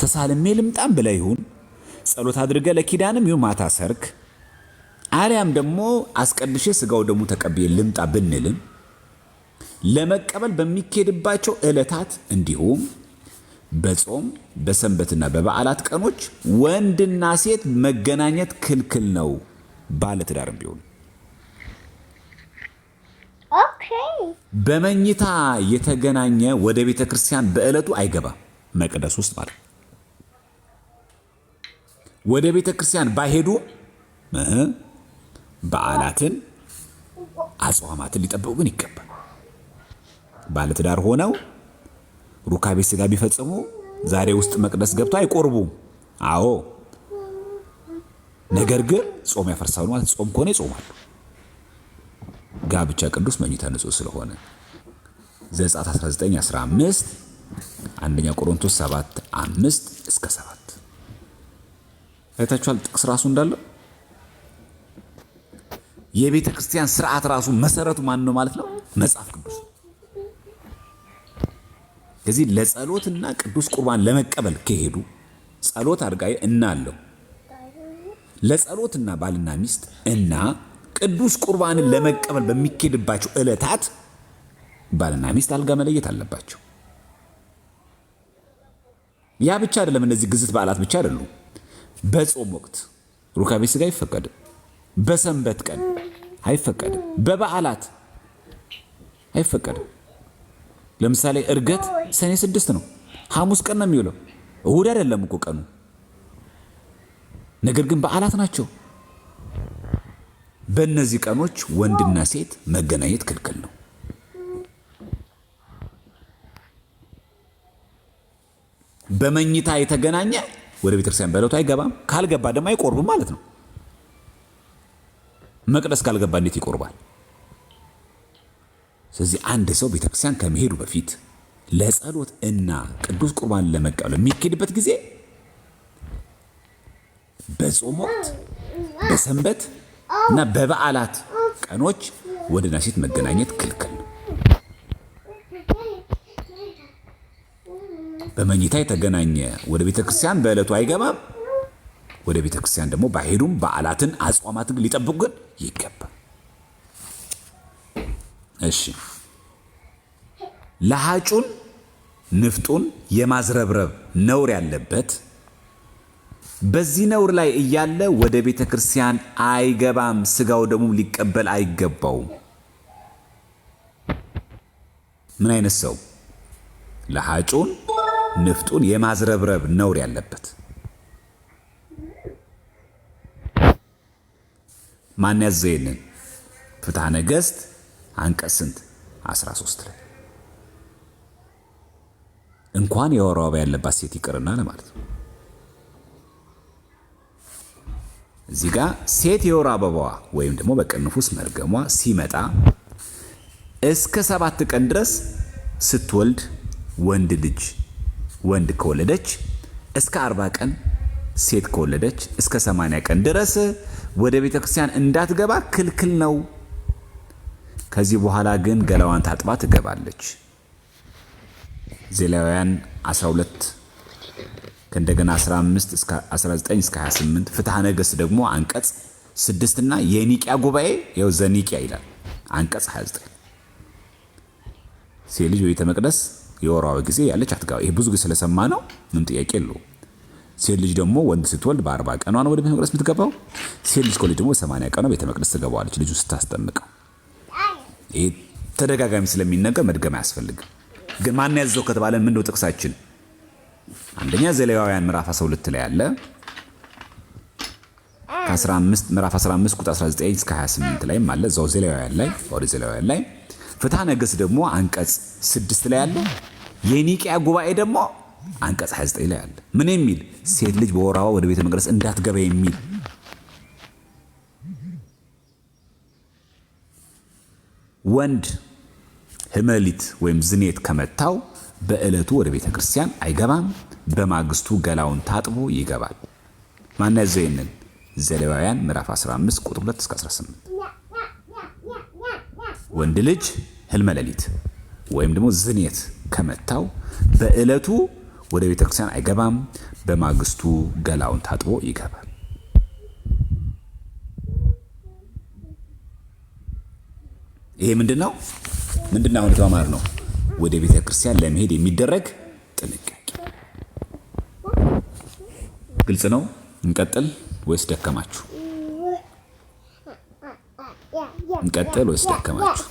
ተሳልሜ ልምጣም ብለህ ይሁን ጸሎት አድርገ ለኪዳንም ይሁን ማታ ሰርክ አሊያም ደግሞ አስቀድሼ ስጋው ደሙ ተቀብዬ ልምጣ ብንልም ለመቀበል በሚኬድባቸው ዕለታት እንዲሁም በጾም በሰንበትና በበዓላት ቀኖች ወንድና ሴት መገናኘት ክልክል ነው፣ ባለትዳርም ቢሆን። በመኝታ የተገናኘ ወደ ቤተ ክርስቲያን በዕለቱ አይገባም፣ መቅደስ ውስጥ ማለት ወደ ቤተ ክርስቲያን ባይሄዱ በዓላትን አጽዋማትን ሊጠብቁ ግን ይገባል። ባለትዳር ሆነው ሩካቤ ስጋ ቢፈጽሙ ዛሬ ውስጥ መቅደስ ገብተው አይቆርቡም። አዎ፣ ነገር ግን ጾም ያፈርሳሉ ማለት ጾም ከሆነ ይጾማሉ። ጋብቻ ቅዱስ መኝታ ንጹሕ ስለሆነ ዘጸአት 19:15፣ አንደኛ ቆሮንቶስ 7:5 እስከ 7 አይታችኋል። ጥቅስ ራሱ እንዳለው የቤተ ክርስቲያን ስርዓት ራሱ መሰረቱ ማን ነው ማለት ነው? መጽሐፍ ቅዱስ። ከዚህ ለጸሎትና ቅዱስ ቁርባን ለመቀበል ከሄዱ ጸሎት አድርጋ እና አለው ለጸሎትና ባልና ሚስት እና ቅዱስ ቁርባንን ለመቀበል በሚኬድባቸው ዕለታት ባልና ሚስት አልጋ መለየት አለባቸው። ያ ብቻ አይደለም። እነዚህ ግዝት በዓላት ብቻ አይደሉም። በጾም ወቅት ሩካቤ ስጋ አይፈቀድም። በሰንበት ቀን አይፈቀድም። በበዓላት አይፈቀድም። ለምሳሌ ዕርገት ሰኔ 6 ነው፣ ሐሙስ ቀን ነው የሚውለው፣ እሁድ አይደለም እኮ ቀኑ። ነገር ግን በዓላት ናቸው። በእነዚህ ቀኖች ወንድና ሴት መገናኘት ክልክል ነው። በመኝታ የተገናኘ ወደ ቤተክርስቲያን በዕለቱ አይገባም። ካልገባ ደግሞ አይቆርብም ማለት ነው። መቅደስ ካልገባ እንዴት ይቆርባል? ስለዚህ አንድ ሰው ቤተክርስቲያን ከመሄዱ በፊት ለጸሎት እና ቅዱስ ቁርባን ለመቀበል የሚኬድበት ጊዜ በጾም ወቅት፣ በሰንበት እና በበዓላት ቀኖች ወንድና ሴት መገናኘት ክልክል ነው። በመኝታ የተገናኘ ወደ ቤተክርስቲያን በዕለቱ አይገባም። ወደ ቤተክርስቲያን ደግሞ ባይሄዱም በዓላትን አጽዋማትን ሊጠብቁ ግን ይገባል። እሺ፣ ለሃጩን ንፍጡን የማዝረብረብ ነውር ያለበት በዚህ ነውር ላይ እያለ ወደ ቤተ ክርስቲያን አይገባም፣ ስጋው ደግሞ ሊቀበል አይገባውም። ምን አይነት ሰው? ለሃጩን ንፍጡን የማዝረብረብ ነውር ያለበት። ማን ያዘው ይሄንን? ፍትሐ ነገሥት አንቀጽ ስንት? 13 ላይ። እንኳን የወር አበባ ያለባት ሴት ይቅርና ለማለት ነው። እዚህ ጋር ሴት የወር አበባዋ ወይም ደግሞ በቅንፍ ውስጥ መርገሟ ሲመጣ እስከ 7 ቀን ድረስ ስትወልድ ወንድ ልጅ ወንድ ከወለደች እስከ 40 ቀን፣ ሴት ከወለደች እስከ 80 ቀን ድረስ ወደ ቤተ ክርስቲያን እንዳትገባ ክልክል ነው። ከዚህ በኋላ ግን ገላዋን ታጥባ ትገባለች። ዘሌዋውያን 12 ከእንደገና 15 እስከ 19 እስከ 28፣ ፍትሐ ነገሥት ደግሞ አንቀጽ 6 እና የኒቂያ ጉባኤ ያው ዘኒቂያ ይላል አንቀጽ 29። ሴት ልጅ በቤተ መቅደስ የወር አበባ ጊዜ ያለች አትገባ። ይሄ ብዙ ጊዜ ስለሰማ ነው፣ ምንም ጥያቄ የለውም። ሴት ልጅ ደግሞ ወንድ ስትወልድ በ40 ቀኗ ነው ወደ ቤተ መቅደስ የምትገባው። ሴት ልጅ ከወለደች ደግሞ በ80 ቀኗ ቤተ መቅደስ ትገባዋለች ልጁ ስታስጠምቀው። ይሄ ተደጋጋሚ ስለሚነገር መድገም አያስፈልግም። ግን ማን ያዘው ከተባለ ምንድነው ጥቅሳችን? አንደኛ ዘሌዋውያን ምዕራፍ 12 ላይ አለ። ከ15 ምዕራፍ 15 ቁጥር 19 እስከ 28 ላይም አለ። እዛው ዘሌዋውያን ላይ፣ ኦሪት ዘሌዋውያን ላይ። ፍትሐ ነገሥት ደግሞ አንቀጽ 6 ላይ አለ። የኒቂያ ጉባኤ ደግሞ አንቀጽ 29 ላይ አለ። ምን የሚል? ሴት ልጅ በወር አበባ ወደ ቤተ መቅደስ እንዳትገባ የሚል። ወንድ ህመሊት ወይም ዝኔት ከመታው በዕለቱ ወደ ቤተ ክርስቲያን አይገባም። በማግስቱ ገላውን ታጥቦ ይገባል። ማን ያዘው ይሄንን? ዘሌዋውያን ምዕራፍ 15 ቁጥር 2 እስከ 18። ወንድ ልጅ ህልመ ሌሊት ወይም ደግሞ ዝኔት ከመታው በዕለቱ ወደ ቤተ ክርስቲያን አይገባም። በማግስቱ ገላውን ታጥቦ ይገባል። ይሄ ምንድን ነው? ምንድን ነው አሁን የተማርነው? ወደ ቤተ ክርስቲያን ለመሄድ የሚደረግ ጥንቃቄ። ግልጽ ነው። እንቀጥል ወይስ ደከማችሁ? እንቀጥል ወይስ ደከማችሁ?